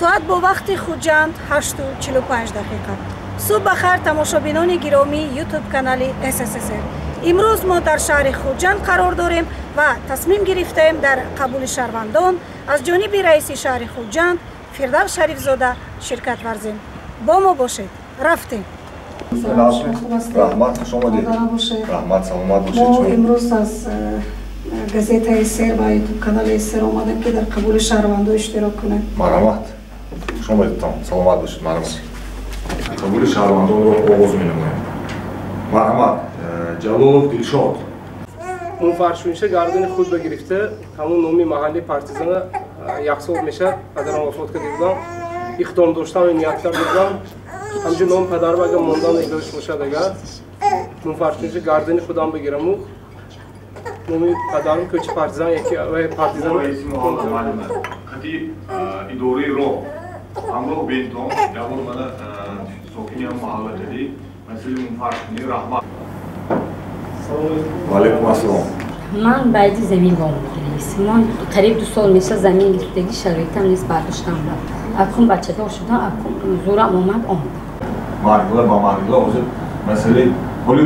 Соат бо вақти Хуҷанд 8:45 дақиқа. Субҳ бахайр, тамошобинони гиромии YouTube канали СССР. Имрӯз мо дар шаҳри Хуҷанд қарор дорем ва тасмим гирифтаем дар қабули шаҳрвандон аз ҷониби раиси шаҳри Хуҷанд Фирдавс Шарифзода ширкат варзем. Бо мо бошед. Рафтем. Раҳмат, хуш омадед. Раҳмат, саломат бошед. Мо имрӯз аз газетаи СССР ва YouTube канали СССР омадем, ки дар қабули шаҳрвандон иштирок кунем. Марҳамат. Хуш омадедтон. Саломат бошед. Марҳамат. Қабули шаҳрвандонро оғоз менамоем. Марҳамат, Ҷалолов Дилшод. Мунфаршунша гардани худ ба гирифта, ҳамун номи маҳалли партизана як сол мешавад, падарам вафот карда будам, иқдом доштам, ният карда будам, ҳамчун номи падарам агар мондан иҷозаш бошад, агар мунфаршунша гардани худам бигираму номи падарам кӯчи партизан яки партизан. Қати идораи роҳ ҳамроҳ бентон ябор мана сокини ҳам маҳалла кади масъали мунфаршунӣ. Раҳмат. Ва алайкум ассалом. Ман баъди замин вомехӯрис. Ман қариб 2 сол меша замин гирифтагӣ, шароитам нест, бардоштам. Акун бачадор шудам, акун зӯрам омад, омадам. Марҳила ба марҳила ҳозир масъалаи ҳоли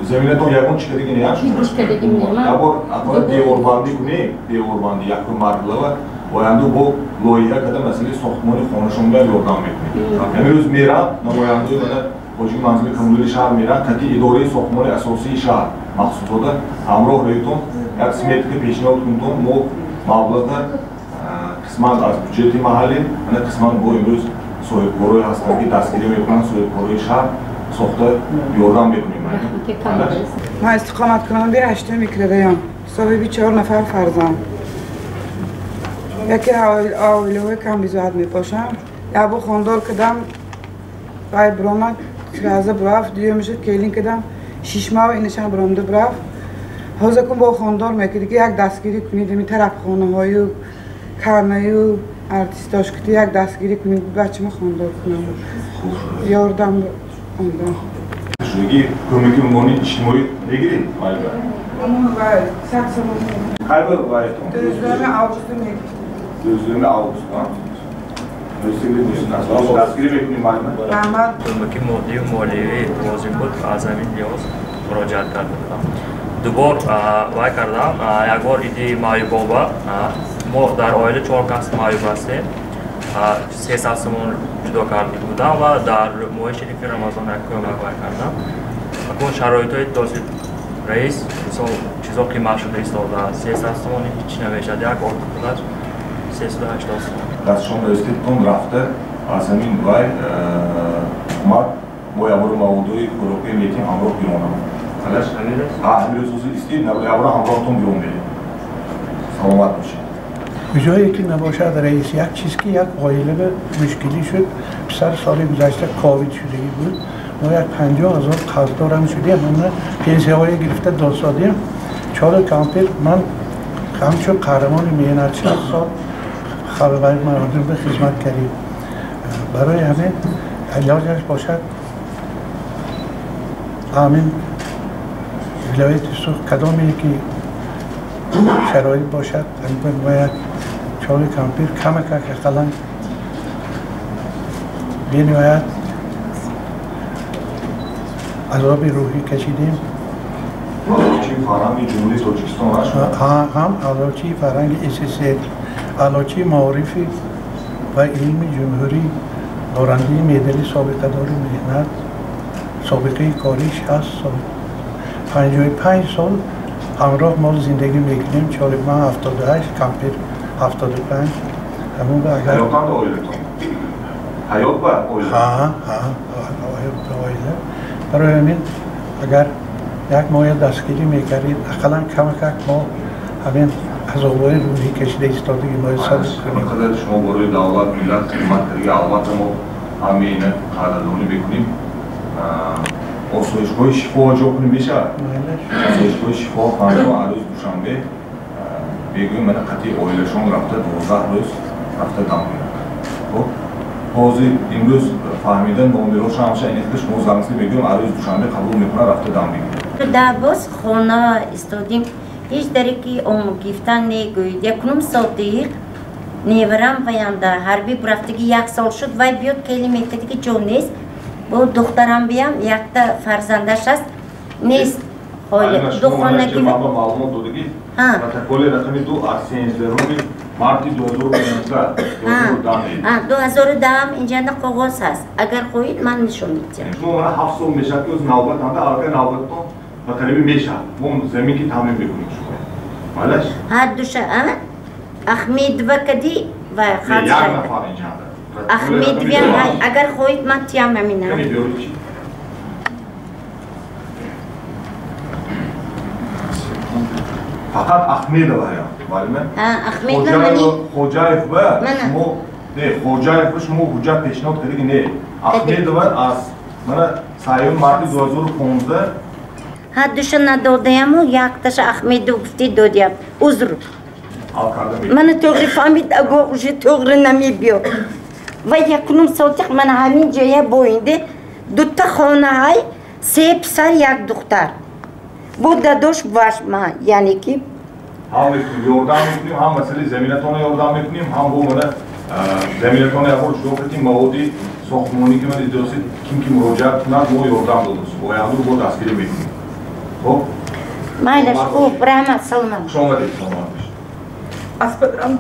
заминатон ягон чӣ кардагӣ не? Ҳеҷ кардагӣ не. Ябор ақалла деворбандӣ кунем, деворбандӣ якум марҳила ва оянда бо лоиҳа карда масъалаи сохтмони хонашонга ёрдам мекунем. Ҳамин рӯз мерам, намояндаи мана ҳоҷии манзили коммуналии шаҳр мерам, кати идораи сохтмони асосии шаҳр махсусода ҳамроҳ равитон, як сметка пешниҳод кунтон, мо маблаға қисман аз бюҷети маҳаллӣ, ана қисман бо имрӯз соҳибкорое ҳастанд, ки дастгирӣ мекунанд, соҳибкорои шаҳр сохта ёрдам мекунем. Ман истиқоматкунандаи ҳаштуми микрорайон, соҳиби 4 нафар фарзанд, яке оилаҳои камбизоат мебошам. Якбор хондор кардам, вай биромад, сразу бурафт. Дуюмиша келин кардам, 6 моҳ инашам биромда бурафт. Ҳозир кун бо хондор мекард, ки як дастгирӣ кунед, ами тарабхонаҳою карнаю артистош кути як дастгирӣ кунед, бачама хондор кунам, ёрдам ондан. Шудаги кӯмаки умумии иҷтимоӣ мегиред, малика? Вай, 100 сомон. Кай ба вайтон? 12 август мегирифтем. 12 август. Дастгирӣ мекунем, малика. Раҳмат. Кӯмаки моддию молиявӣ лозим буд, аз ҳамин лиҳоз муроҷиат карда будам. Дубор вай кардам, як бор иди маъюбоба, мо дар оила 4 кас маъюб ҳастем, 300 сомон ҷудо карда будам ва дар моҳи шарифи Рамазон як кӯмак вай кардам. Акун шароитҳои дози раис, мисол, чизо қимат шуда истодааст, 300 сомон ҳеҷ намешавад, як орд худаш 380 сомон. Дастшон раиситон рафта аз ҳамин вай ҳукумат мо ябори маводои хӯрокӣ метим, ҳамроҳ биронам. Ҳамин рӯз ҳозир истид, ябора ҳамроҳтон бирон мерем. Саломат бошед. Ҷое ки набошад, раис, як чиз ки як оила ба мушкилӣ шуд. Писар соли гузашта ковид шудагӣ буд, мо як 50 000 қарздорам шудем, ҳама пенсияҳое гирифта досодем. Чору кампир ман ҳамчун қаҳрамони меҳнат 60 сол халқи мардум ба хизмат кардем. Барои ҳамин илоҷаш бошад, ҳамин вилояти Суғд кадоме ки шароит бошад, бояд чори кампир камакак ақаллан бениҳоят азоби рӯҳӣ кашидем. Аълочии фарҳанги Ҷумҳурии Тоҷикистон ҳам аълочии фарҳанги СССР, аълочии маорифи ва илми ҷумҳурӣ, дорандаи медали собиқадори меҳнат, собиқаи корӣ 60 сол, 55 сол ҳамроҳ мо зиндагӣ мекунем. Чори ман 78, кампир 75. Ҳамон ба агар ҳаётанд оилатон? Ҳаёт ба оила? Ҳа, ҳаёт ба оила. Барои ҳамин агар як моҳ дастгирӣ мекардед, ақаллан камакак мо ҳамин азобҳои рӯҳӣ кашида истодагӣ мо сабр кунем. Қадар шумо барои давлат, миллат хидмат кардагӣ, албатта мо ҳамаи ина қадрдонӣ мекунем. Осоишгоҳи шифо ҷо кунем, мешавад? Осоишгоҳи шифо фардо рӯз душанбе бегӯем, мана қатъи оилашон рафта 12 рӯз рафта дам мегиранд. Хуб, ҳозир имрӯз фаҳмида номероша ҳамаша ин шумо занг мегӯем, рӯзи душанбе қабул мекунад, рафта дам мегирад. Дар боз хона истодим, ҳеҷ даре ки гифтан негӯед. Якунум сол диқ Неварам ваянда ҳарбӣ бурафтаги як сол шуд, вай биёд кели мекади ҷо нест. Бо духтарам биям якта фарзандаш аст, нест. Ду хонаги маълумот додагӣ протоколи рақами 2 аз 13 марти 2019 2010 инҷанда коғоз ҳаст. Агар хоҳед ман нишон медиҳам. Шумо мана 7 сол мешавад ки навбатанда аллакай навбатон ба қариби мешавад. Мо замин ки таъмин мекунем шумо. Малаш? Ҳар душа Ахмедова кади ва як нафар инҷанда. Ахмедовиам агар хоҳед ман тиям ҳамина. Фақат Ахмедова ҳаям, малима? Ахмедова мани. Хоҷаев ба шумо не, Хоҷаев ба шумо ҳуҷҷат пешниҳод кардиги не. Ахмедова аз мана 3 марти 2015 ҳар душа надодаяму якташа Ахмедов гуфти додиям. Узр. Мана тоғри фаҳмид, аго уже тоғри намебиё. Ва якунум сотиқ мана ҳамин ҷоя боинде дута хонаҳай, се писар, як духтар. Бо дадош ваш ма, яъне ки ҳам мекунем, ёрдам мекунем, ҳам масъалаи заминатонро ёрдам мекунем, ҳам бо мана заминатонро якбор ҷудо кардем, маводи сохтмонӣ ки мана иҷозат ким ки муроҷиат кунад, мо ёрдам додем. Ояндаро бо дастгирӣ мекунем. Хуб? Майлаш, хуб, раҳмат, саломат. Хуш омадед, саломат бошед. Аз падарам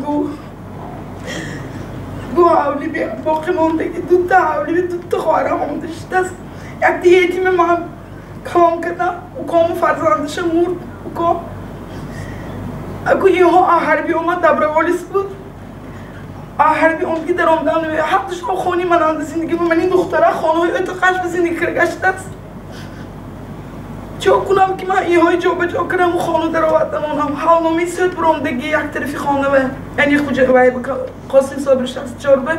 ду ҳавли боқӣ мондаги, дута ҳавли, дута хоҳарам омода шудааст. Якта ятими ман калон кардам, укому фарзандаша мурд, уко. Аку инҳо ҳарбӣ омад, доброволец буд. Ҳарбӣ омад ки даромадан ҳардушон хони мананда зиндагӣ бу. Ман ин духтара хонаҳои ӯта қаш ба зиндагӣ карда гаштааст. Чо кунам ки ман инҳои ҷобаҷо кардаму хона даровардам онам. Ҳалномаи суд буромдаги як тарафи хона ва ани хуҷа вай Қосим Собир 64 ба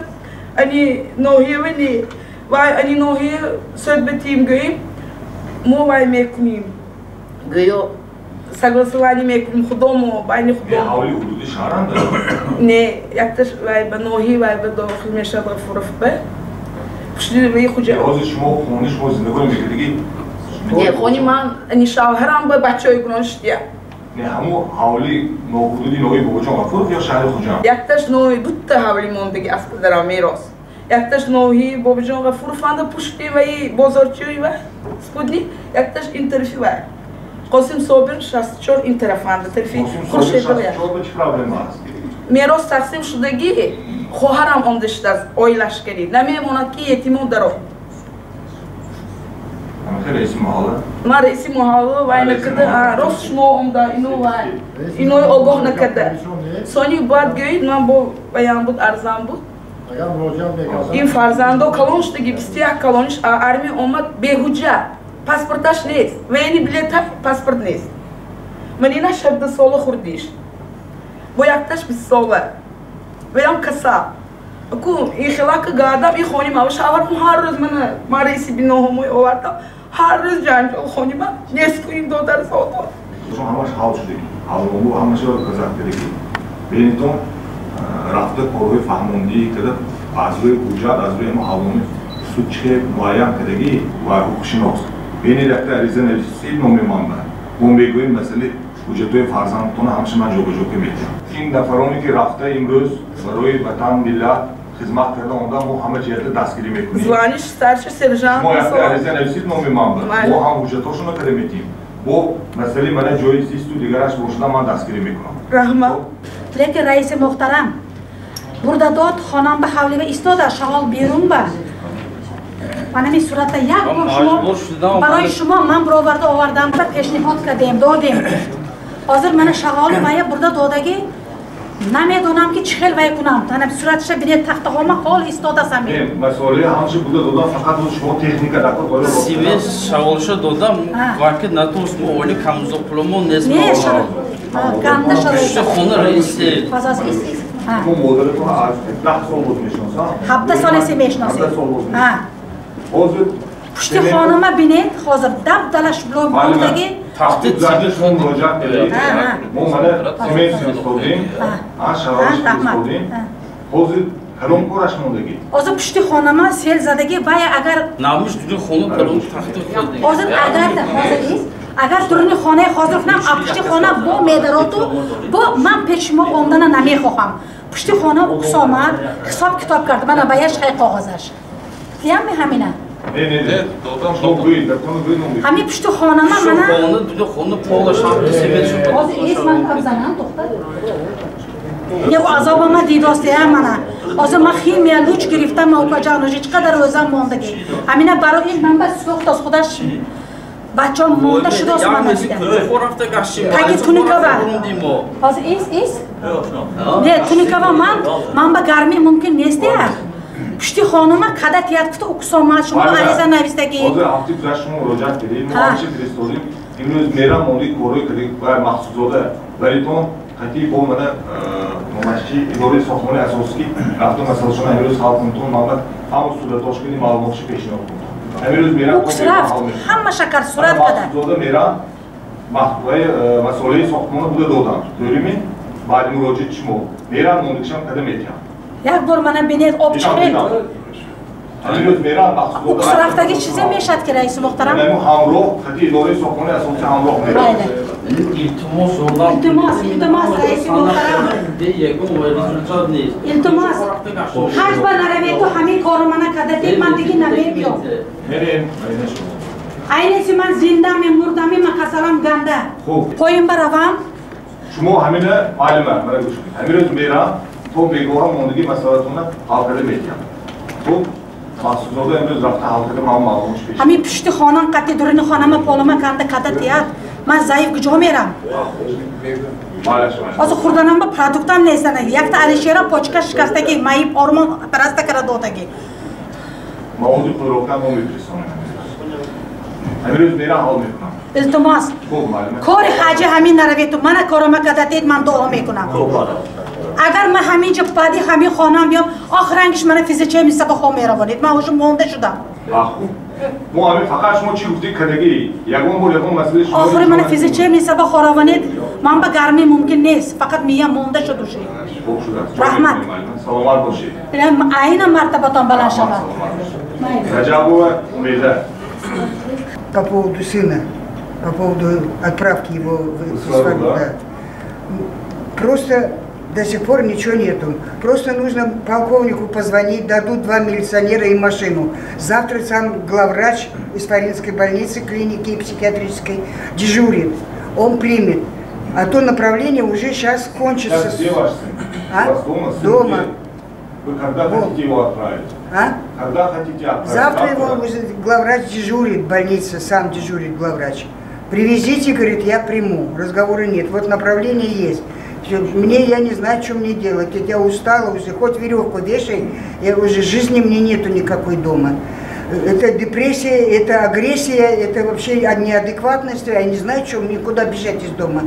ани ноҳия ва не вай ани ноҳия суд ба тим гӯем мо вай мекунем гӯё согласование мекунем худомо байни худомо. Ҳавли ҳудуди шаҳранд? Не, якташ вай ба ноҳия вай ба дохил мешавад Ғафуров ба пушти вай хуҷа. Ҳозир шумо хонаи шумо зиндагонӣ мекардагӣ? Не, хони ман ани шавҳарам ба бачаҳои гунон шудия. Не, ҳамун ҳавли ҳудуди ноҳияи Бобоҷон Ғафуров ё шаҳри Хуҷанд? Якташ ноҳия дута ҳавли мондаги аз падарам мерос. Якташ ноҳияи Бобоҷон Ғафуров анда пушти ваи бозорчиёи ва спутник, якташ ин тарафи вай. Қосим Собир 64 ин тарафанда, тарафи Хуршедова. Қосим 64 ба чӣ проблема аст? Мерос тақсим шудагӣ хоҳарам омда шудааст оилашкарӣ. Намемонад ки ятимон даро. Раиси маҳалла? Ман раиси маҳалла вай накарда, рост шумо омда, ино вай, инои огоҳ накарда. Сони бояд гӯед, ман бо ваям буд, арзам буд. Ин фарзандо калон шудаги, 21 калониш армия омад беҳуҷҷат, паспорташ нест, военный билета паспорт нест. Ман ина 17 сола хурдиш, бо якташ 20 сола, ваям касал. Ку ин хелака гардам, ин хони ман, шавҳарам ҳар рӯз ман раиси биноҳомои овардам, ҳар рӯз ҷанҷол хони ман нест ку ин додар зодо. Ҳамаш ҳал шудагӣ, ҳалному ҳамаша казак кардагӣ. Бинитон рафта корҳои фаҳмондӣ карда аз рӯи ҳуҷҷат, аз рӯи ҳама ҳалноми суд чӣ муайян кардагӣ ва ҳуқуқшинос. Бинед якта ариза нависед номи ман ба. Мо мегӯем масъалаи ҳуҷҷатҳои фарзандтона ҳамаша ман ҷобаҷо мекунам. Ин нафароне ки рафта имрӯз барои ватан, миллат хизмат карда омада, мо ҳама ҷиҳатда дастгирӣ мекунем. Звониш старший сержант. Мо якта ариза нависед номи ман ба. Мо ҳам ҳуҷҷатҳошонро карда метиҳем. Бо масъалаи мана ҷои зисту дигараш бошуда ман дастгирӣ мекунам. Раҳмат. Лекин раиси муҳтарам, бурдадод хонам ба ҳавлига истода, шағол берун ба. Ман ҳамин суратда як бор шумо барои шумо ман бироварда овардам ва пешниҳод кардем, додем. Ҳозир мана шағолу вая бурда додагӣ намедонам ки чӣ хел вай кунам. Тана суратша бинед, тахтаҳома ҳол истодасам. Масъалаи ҳамчи буда додам, фақат шумо техника дакор бояд. Сиве шағолша додам, вақт натуст мо оли камзоқуломо нест. Не, ганда шароит. Хона раиси. Мо модаратон аз 10 сол боз мешиносам. 17 солеси мешиносед. 17 сол боз. Ҳозир пушти хонама бинед, ҳозир дабдалаш блокдаги тахти шумо муроҷиат кардед. Мо мана цемент фиристодем, шароит фиристодем. Ҳозир кадом кораш мондагӣ? Ҳозир пушти хонама сел задагӣ вай агар намуш дуни хона кадом тахти хӯрдагӣ. Ҳозир агар ҳозир ист агар дуруни хонаи ҳозир кунам, а пушти хона бо медароту бо ман пеши шумо омдана намехоҳам. Пушти хона укс омад, ҳисоб китоб кард. Мана ба яш хай коғазаш. Тиям ҳамина. Не, не, не, додам, шумо гӯед, дадтон гӯед ном. Ҳамин пушти хонама мана. Хона, дуня хона пола шам семент шуд. Ҳозир эс ман абзанам, тухтар. Як азобама дидостия мана. Ҳозир ман химия луч гирифтам, ма укаҷон, чӣ қадар o'зам мондагӣ. Ҳамина барои ин ман ба сӯхтос худаш бачам монда шудост мана дида. Таги туникава. Ҳозир эс эс? Не, туникава ман ба гармӣ мумкин нестия. Пушти хонума када тият гуфта уксомад, шумо ариза навистагӣ. Ҳозир ҳафти гузашт шумо муроҷиат кардед, мо ҳамчи фиристодем. Имрӯз мерам монди корҳои кардем ва Махсудзода валитон қатъи бо мана номашчи идораи сохтмони асосӣ рафта масъалашона имрӯз ҳал кунтон, ман ҳама суратошкини маълумотши пешниҳод кунтон. Имрӯз мерам укс рафт, ҳама шакар сурат када. Махсудзода мерам масъалаи сохтмона буда додам. Дорими баъди муроҷиати шумо мерам мондикшам када метиҳам. Як бор мана бинед об чихел. Имрӯз мерам Махсудзода. Укс рафтаги чизе мешад ки раиси муҳтарам? Ҳамроҳ қатъи идораи сохтмони асосӣ ҳамроҳ мерам. Илтимос, ёрдам. Илтимос, илтимос, раиси муҳтарам. Илтимос. Ҳаҷ ба наравед, ҳамин кору мана кардадед, ман диги намебиём. Мерем, майна шумо. Айнеси ман зиндаме, мурдаме, ман касалам ганда. Хуб. Поин баравам. Шумо ҳамина маълима, мана гӯш кунед. Ҳамин рӯз мерам, то бегоҳа мондагӣ масъалатонро ҳал карда метиҳам. Хуб, Махсудзода имрӯз рафта ҳал карда ман маълумот пеш. Ҳамин пушти хонам қатъи дуруни хонама полама канда када тият. Ман заиф куҷо мерам? Ҳозир хӯрданам ба продуктам нестанаги. Якта Алишера почка шикастаги, маиб ормон операция кара додаги. Маводи хӯрокам мо мефиристонем. Ҳамин рӯз мерам ҳал мекунам. Илтимос. Кори ҳаҷи ҳамин наравед, мана корома кадатед, ман дуо мекунам. Агар ман ҳамин ҷо баъди ҳамин хонам биём, охирангиш мана физичаи мисаба хом меравонед. Ман уже монда шудам. Мо ҳамин фақат шумо чӣ гуфтед кадагӣ? Ягон бор ягон масъала шумо охири мана физичаи мисаба хоравонед, ман ба гармӣ мумкин нест, фақат мия монда шуд уже. Хуб шудааст. Раҳмат. Саломат бошед. Айна мартабатон баланд шавад. Раҷабова Умеда. По поводу сына, по поводу отправки его в Исфану, да. Просто до сих пор ничего нету. Просто нужно полковнику позвонить, дадут 2 милиционера и машину. Завтра сам главврач Исфаринской больницы, клиники психиатрической дежурит. Он примет. А то направление уже сейчас кончится. Сейчас где ваш сын? А? У вас дома? Сын дома. Где? Вы когда хотите его отправить? А? Когда хотите отправить? Завтра его уже главврач дежурит в больнице, сам дежурит главврач. Привезите, говорит, я приму. Разговора нет. Вот направление есть. Мне, я не знаю, что мне делать. Я устала уже, хоть веревку вешай, я уже жизни мне нету никакой дома. Это депрессия, это агрессия, это вообще неадекватность. Я не знаю, что мне, куда бежать из дома.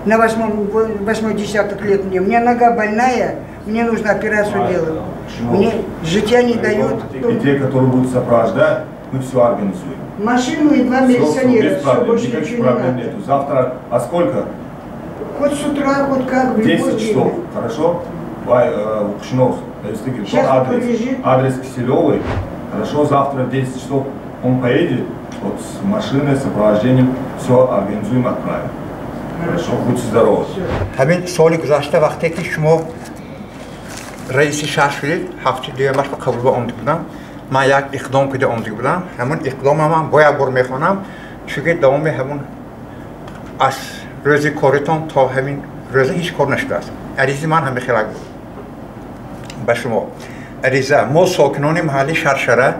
На восьмой десяток лет мне. У меня нога больная, мне нужно операцию делать. Мне житья не дают. И те, которые будут сопровождать, мы все организуем. Машину и 2 милиционера. Без проблем, никаких проблем нету. Завтра, а сколько? Хоть с утра, хоть как, в 10 часов, хорошо? Укшинов, адрес Киселевой. Хорошо, завтра в 10 часов он поедет, вот с машиной, с сопровождением, все организуем, отправим. Хорошо, будьте здоровы. Ҳамин соли гузашта вақте ки шумо раиси шаҳр шудед, ҳафтаи дуюмаш ба қабулба омада будам. Ман як иқдом кида омада будам. Ҳамон иқдомам ман бо як бор мехонам, чунки давоми ҳамон аз рӯзи коритон то ҳамин рӯза ҳеҷ кор нашудааст. Аризаи ман ҳамин хелак буд ба шумо. Ариза: мо сокинони маҳалли Шаршара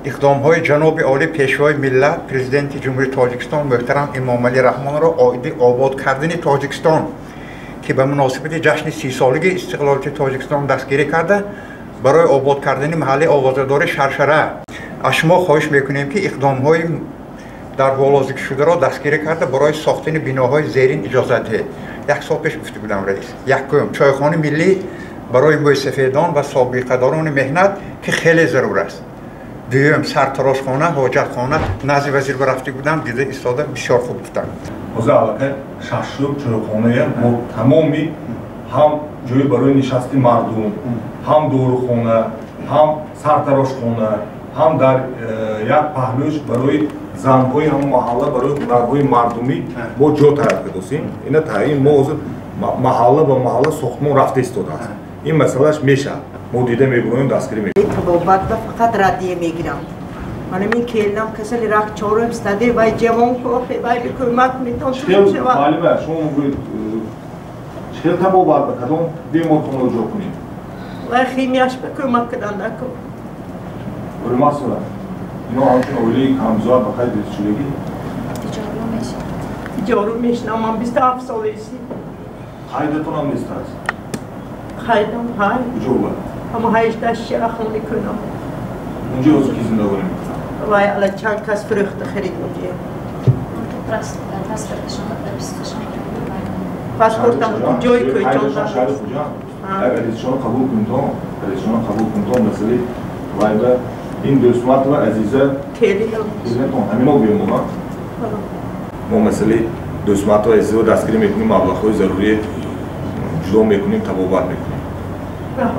иқдомҳои ҷаноби олӣ пешвои миллат, президенти Ҷумҳурии Тоҷикистон муҳтарам Эмомалӣ Раҳмонро оиди обод кардани Тоҷикистон, ки ба муносибати ҷашни 30-солагии истиқлолияти Тоҷикистон дастгирӣ карда, барои обод кардани маҳалли овозадори Шаршара аз шумо хоҳиш мекунем, ки иқдомҳои дар боло зикршударо дастгирӣ карда барои сохтани биноҳои зерин иҷозат диҳед. Як сол пеш гуфта будам, раис. Якум, чойхонаи миллӣ барои мӯйсафедон ва собиқадорони меҳнат, ки хеле зарур аст. Дуюм, сартарошхона, ҳоҷатхона. Назди вазир рафта будам, дида истода бисёр хуб гуфтам. Ҳозир аллакай шашум чойхоная бо тамоми ҳам ҷои барои нишасти мардум, ҳам дорухона, ҳам сартарошхона, ҳам дар як паҳлӯш барои занҳои ҳам маҳалла, барои ҳунарҳои мардумӣ мо ҷо таҳия кардосем. Ина таъин мо ҳозир маҳалла ба маҳалла сохтмон рафта истодааст. Ин масъалааш мешавад. Мо дида мебуроем, дастгирӣ мекунем. Табобат ба фақат радия мегирам. Мана мин келинам касали рак чорум стадия вай ҷавон кофе вай кӯмак кунед. Муаллима, шумо мегӯед чӣ табобат ба кадом беморхонаро ҷо кунем? Вай химияш ба кӯмак кунанд ако. Ӯримасова, ино ҳамчун оилаи камбизоат ба қайд гирифта шудагӣ? Иҷору мешинам, ман 27 солаисӣ. Қайдатон ҳам нест аст? Қайдам ҳай. Куҷо буд? Ҳама 18 шахони кунам. Унҷо ҳозир ки зиндагонӣ мекунад? Вай ала чанд кас фурӯхта харид унҷо. Паспортам ҷои кӯчон. Шаҳри Хуҷанд. Азизшонро қабул кунтон, азизшонро қабул кунтон, масъалаи вай ба ин Дӯстматова Азиза келинатон ҳамино бемонад. Мо масъалаи Дӯстматова Азизаро дастгирӣ мекунем, маблағҳои зарурӣ ҷудо мекунем, табобат мекунем.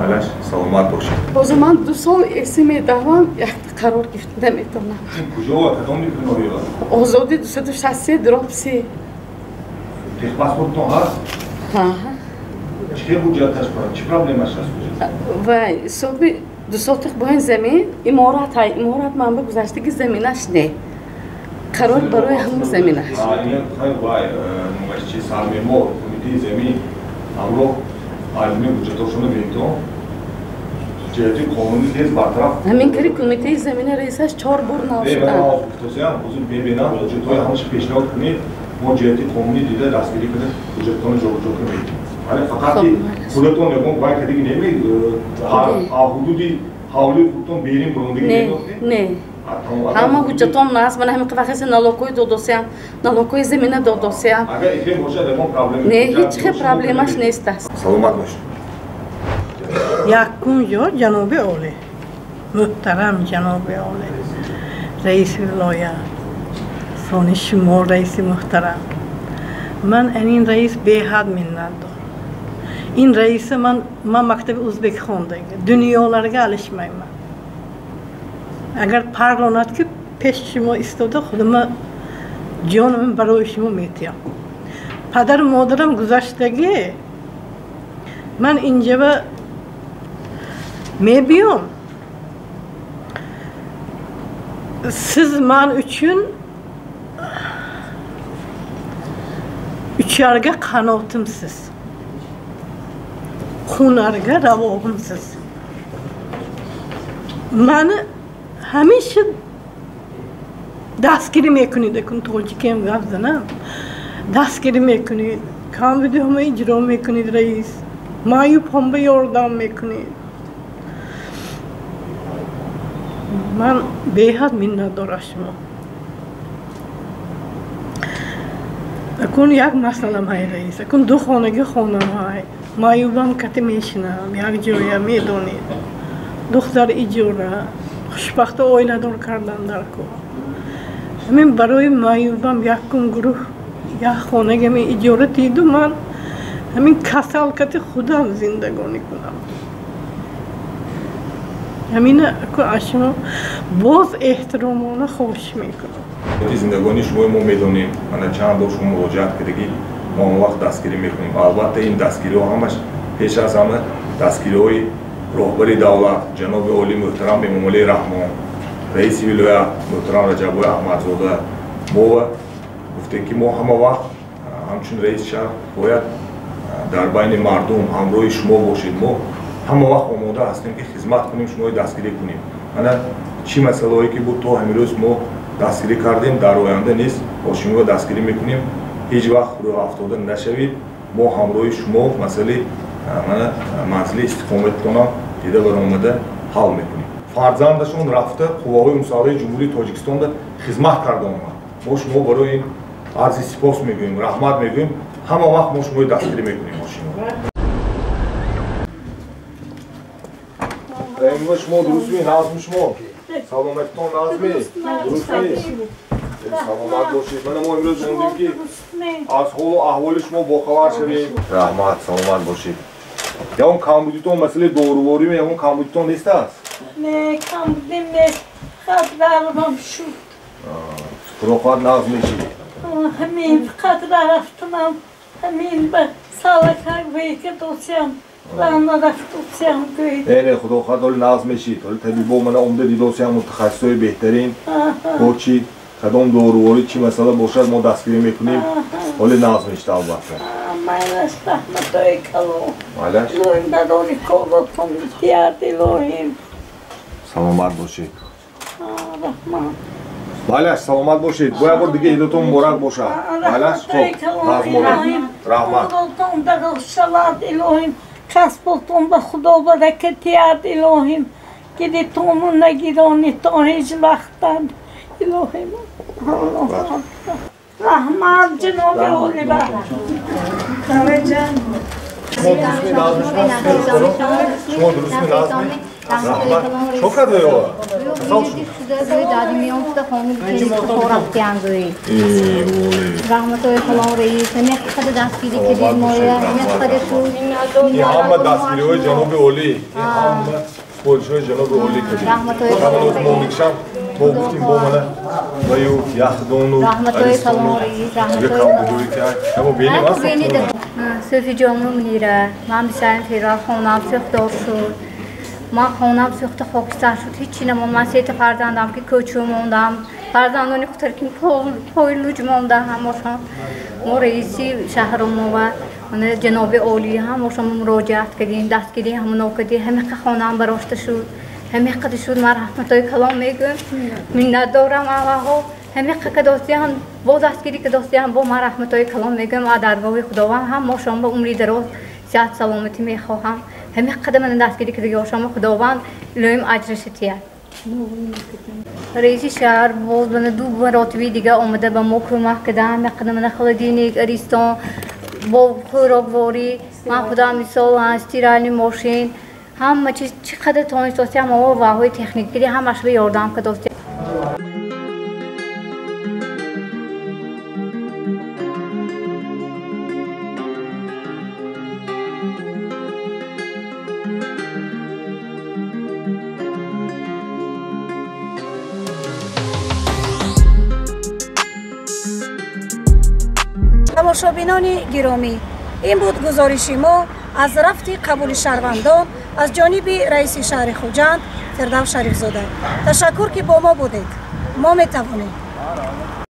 Малаш саломат бошед. Боз ман 2 сол эси медавам, як қарор гирифта наметавонам. Куҷо ва кадом ноҳия? Озодӣ 263 дроб 3. Техпаспорттон ҳаст? Ҳа. Чӣ ҳуҷҷаташ ба? Чӣ проблемаш ҳаст ҳуҷҷат? Вай, ҳисоби 2 сотих бо ин замин иморат ҳай, иморат ман ба гузаштаги заминаш не. Қарор барои ҳамон заминаш. Вай, чи сармемор, кумитаи замин ҳамроҳ алими ҳуҷҷатошонро бинтон ҷиҳати қонунӣ тез бартараф. Ҳамин кари кумитаи замина раисаш 4 бор нав шуданд. Ман гуфтосиям, ҳозир мебинам ҳуҷҷатҳои ҳамаша пешниҳод кунед, мо ҷиҳати қонунӣ дида дастгирӣ карда ҳуҷҷатҳоро ҷобаҷо кунем. Вале фақат ки худатон ягон вай кардагӣ неми, ҳудуди ҳавлии худтон берин бурондагӣ не? Не. Ҳама ҳуҷҷатон наст, мана ҳамин вақти налогҳои додосиям, налогҳои замина додосиям. Агар ихе бошад, ягон проблема не, ҳеҷ хел проблемаш нест аст. Саломат бошед. Якум ҷо ҷаноби олӣ, муҳтарам ҷаноби олӣ, раиси вилоят, сони шумо раиси муҳтарам. Ман ин раис беҳад миннатдор. Ин раиса ман мактаби узбек хондаги, дунёларга алишмайман. Агар парронад ки пеши шумо истода, худама ҷонам барои шумо метиҳам. Падару модарам гузаштагӣ, ман инҷава мебиём. Siz ман uchun ucharga qanotimsiz, xunarga ravog'imsiz. Mani ҳамеша дастгирӣ мекунед, акун тоҷикем гап занам, дастгирӣ мекунед, камбудиҳома иҷро мекунед раис, маъюбҳом ба ёрдам мекунед. Ман беҳад миннатдор аз шумо. Акун як масъалам ҳай раис, акун 2 хонаги хонам ҳай, маъюбам кати мешинам, як ҷоя медонед, духтар иҷора, хушбахта оиладор кардан дар кор. Ҳамин барои маъюбам якум гурӯҳ як хонагами иҷора диду, ман ҳамин касал кати худам зиндагонӣ кунам. Ҳамина аз шумо боз эҳтиромона хоҳиш мекунам. Зиндагонии шумои мо медонем, мана чанд бор шумо муроҷиат кардагӣ, мо он вақт дастгирӣ мекунем. Албатта ин дастгириҳо ҳамаш пеш аз ҳама дастгириҳои роҳбари давлат ҷаноби олӣ муҳтарам Эмомалӣ Раҳмон, раиси вилоят муҳтарам Раҷаббой Аҳмадзода. Мо гуфтем ки мо ҳама вақт ҳамчун раиси шаҳр бояд дар байни мардум ҳамроҳи шумо бошед. Мо ҳама вақт омода ҳастем ки хизмат кунем, шуморо дастгирӣ кунем. Мана чӣ масъалаҳое ки буд то ҳамин рӯз мо дастгирӣ кардем, дар оянда низ бо шуморо дастгирӣ мекунем. Ҳеҷ вақт рӯҳафтода нашавед. Мо ҳамроҳи шумо масъалаи мана манзили истиқоматитонам дида баромада ҳал мекунем. Фарзандашон рафта қувваҳои мусаллаҳи Ҷумҳурии Тоҷикистонда хизмат карда омад. Мо шумо барои ин арзи сипос мегӯем, раҳмат мегӯем. Ҳама вақт мо шуморо дастгирӣ мекунем. Раимова, шумо дурустми? Назми шумо? Саломатитон назми? Дурустми? Саломат бошед. Мана мо имрӯз омадем ки аз ҳолу аҳволи шумо бохабар шавем. Раҳмат, саломат бошед. Ягон камбудитон масъалаи доруворӣ, ягон камбудитон нест аст? Не, камбудим нест. Фақат дармам шуд. Худо хоҳад нағз мешид. Ҳамин фақат рафтанам, ҳамин ба салакак века досиям. Не, не, худо хоҳад ҳоли нағз мешид. Ҳоли табибо мана омда дидосиам, мутахассисои беҳтарин. Бо чӣ кадом доруворӣ чӣ масъала бошад, мо дастгирӣ мекунем. Ҳоли нағз мешид албатта. Майлаш, раҳматои калон. Майлаш? Илоҳим барори коротон битиҳад, илоҳим. Саломат бошед. Раҳмат. Майлаш, саломат бошед. Бо як бор дига идотон муборак бошад. Майлаш, хоб, нағз монед. Раҳмат. Коротон дароз шавад, илоҳим. Касботон ба Худо баракат диҳад, илоҳим. Гиритону нагиронитон ҳеҷ вақтан, илоҳим. Раҳмат, ҷаноби олиба. Шумо дуруст меназмӣ? Шумо дуруст меназмӣ? Раҳмат. Чо карда ё? Раҳматои калон раис, ҳамин қадар дастгирӣ кардед моя, ҳамин қадар шуд. Ин ҳама дастгириҳои ҷаноби олӣ, ин ҳама супоришҳои ҷаноби олӣ кардед. Раҳматои Ҳамон мо гуфтим бо мана ваю яхдону раҳматои калон раис, раҳматои Суфиҷону Мунира, ман 25 феврал хонам сӯхтор шуд. Ман хонам сӯхта хокистар шуд, ҳеҷ чи намонд. Ман сета фарзандам ки кӯчо мондам, фарзандони хутаркин пои луҷ монда ҳамошон. Мо раиси шаҳру мо ва ҷаноби олӣ ҳамошон муроҷиат кардем, дастгирӣ ҳамоно кардем. Ҳамиқа хонаам барошта шуд, ҳамиқа шуд. Ман раҳматои калон мегӯям, миннатдорам аввалҳо. Ҳамиқа кадостиам, бо дастгирӣ кадостиам, бо ман раҳматои калон мегӯям. А даргоҳи Худованд ҳам мо шом ба умри дароз, сиҳат, саломатӣ мехоҳам. Ҳамин қадар мана дастгирӣ кардагиҳошама Худованд илоҳим аҷраша тиҳад. Раиси шаҳр боз мана ду маротиби дига омада ба мо кӯмак кардам. Ҳамин қадар мана холодильник, аристон, бо хӯрокворӣ, ман худам мисол стиральный мошин, ҳама чиз чӣ қадар тонистостиам, мо ваҳои техникгирӣ ҳамаш ба ёрдам кардостиам. Тамошобинони гиромӣ, ин буд гузориши мо аз рафти қабули шаҳрвандон аз ҷониби раиси шаҳри Хуҷанд Фирдавс Шарифзода. Ташаккур, ки бо мо будед. Мо метавонем.